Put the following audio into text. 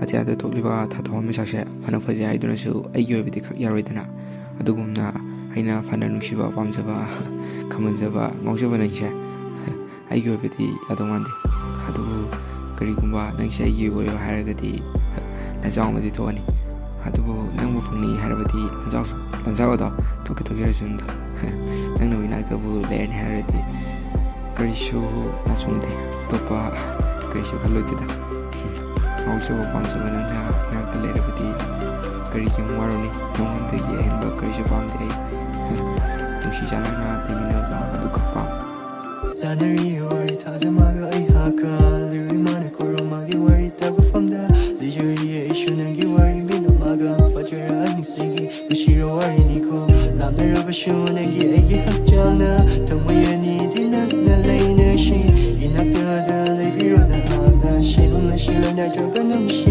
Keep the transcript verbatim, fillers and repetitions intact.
ꯑꯇꯤꯌꯥꯗ ꯊꯣꯛꯂꯤꯕ ꯊꯥꯗꯣꯛ ꯃꯤꯁꯛꯁꯦ ꯐꯅ ꯐꯖꯩ ꯍꯥꯏꯗꯨꯅꯁꯨ ꯑꯩꯒꯤ ꯑꯣꯏꯕꯗꯤ ꯈꯛ ꯌꯥꯔꯣꯏꯗꯅ꯫ ꯑꯗꯨꯒꯨꯝꯅ ꯑꯩꯅ ꯐꯅ ꯅꯨꯡꯁꯤꯕ, ꯄꯥꯝꯖꯕ, ꯈꯝꯍꯟꯖꯕ, ꯉꯥꯎꯖꯕ ꯅꯪꯁꯦ ꯑꯩꯒꯤ ꯑꯣꯏꯕꯗꯤ ꯌꯥꯗꯧ ꯃꯥꯟꯗꯦ꯫ ꯑꯗꯨꯕꯨ ꯀꯔꯤꯒꯨꯝꯕ ꯅꯪꯁꯦ ꯑꯩꯒꯤ ꯑꯣꯏꯌꯣ ꯍꯥꯏꯔꯒꯗꯤ ꯂꯥꯟꯖꯥꯎ ꯑꯃꯗꯤ ꯊꯣꯛꯑꯅꯤ꯫ ꯑꯗꯨꯕꯨ ꯅꯪꯕꯨ ꯐꯪꯅꯤꯡꯉꯤ ꯍꯥꯏꯔꯕꯗꯤ ꯂꯥꯟꯖꯥꯎ, ꯂꯥꯟꯖꯥꯎ ꯑꯗꯣ ꯊꯣꯛꯀꯦ ꯊꯣꯛꯆꯔꯁꯅꯨꯗ꯫ ꯅꯪꯅ ꯏꯅꯥꯛꯇꯕꯨ ꯂꯩꯔꯅꯤ ꯍꯥꯏꯔꯗꯤ ꯀꯔꯤꯁꯨ ꯅꯥꯆꯨꯡꯗꯦ, ꯑꯇꯣꯞꯄ ꯀꯔꯤꯁꯨ ꯈꯜꯂꯣꯏꯗꯦꯗ꯫ ꯉꯥꯎꯖꯕ ꯄꯥꯝꯖꯕ ꯅꯪꯅ ꯏꯅꯥꯛꯇ ꯂꯩꯔꯕꯗꯤ ꯀꯔꯤꯒꯤ ꯑꯃꯨꯛ ꯋꯥꯔꯨꯅꯤ? ꯅꯉꯣꯟꯗꯒꯤ ꯑꯍꯦꯟꯕ ꯀꯔꯤꯁꯨ ꯄꯥꯝꯗꯦ ꯑꯩ꯫ ꯅꯨꯡꯁꯤ ꯆꯥꯟꯅꯅ ꯂꯩꯃꯤꯟꯅꯕ ꯑꯗꯨꯈꯛ ꯄꯥꯝꯃꯤ꯫ ꯁꯥꯟꯅꯔꯤꯌꯦ ꯋꯥꯔꯤ ꯊꯥꯖꯃꯒ ꯑꯩꯍꯥꯛꯀ, ꯂꯤꯔꯤ ꯃꯥꯅ ꯈꯣꯏꯔꯝꯃꯒꯤ ꯋꯥꯔꯤ ꯇꯥꯕ ꯐꯝꯗ, ꯂꯤꯖꯔꯤꯌꯦ ꯑꯩꯁꯨ ꯅꯪꯒꯤ ꯋꯥꯔꯤ ꯃꯤꯅꯃꯒ, ꯐꯖꯔ ꯑꯍꯤꯡꯁꯤꯒꯤ ꯅꯨꯡꯁꯤꯔ ꯋꯥꯔꯤꯅꯤꯀꯣ꯫ ꯂꯥꯞꯅꯔꯕꯁꯨ ꯅꯪꯒꯤ ꯑꯩꯒꯤ ꯍꯛꯆꯥꯡꯅ, ꯊꯃꯣꯏ ꯑꯅꯤꯗꯤ ꯅꯛꯅ ꯂꯩꯅꯁꯤ꯫ ꯏꯅꯥꯛꯇꯗ ꯂꯩꯕꯤꯔꯣ ꯅꯍꯥꯛꯅ, ꯁꯦꯡꯅ ꯁꯦꯡꯅ ꯅꯠꯇ꯭ꯔꯒ ꯅꯨꯡꯁꯤ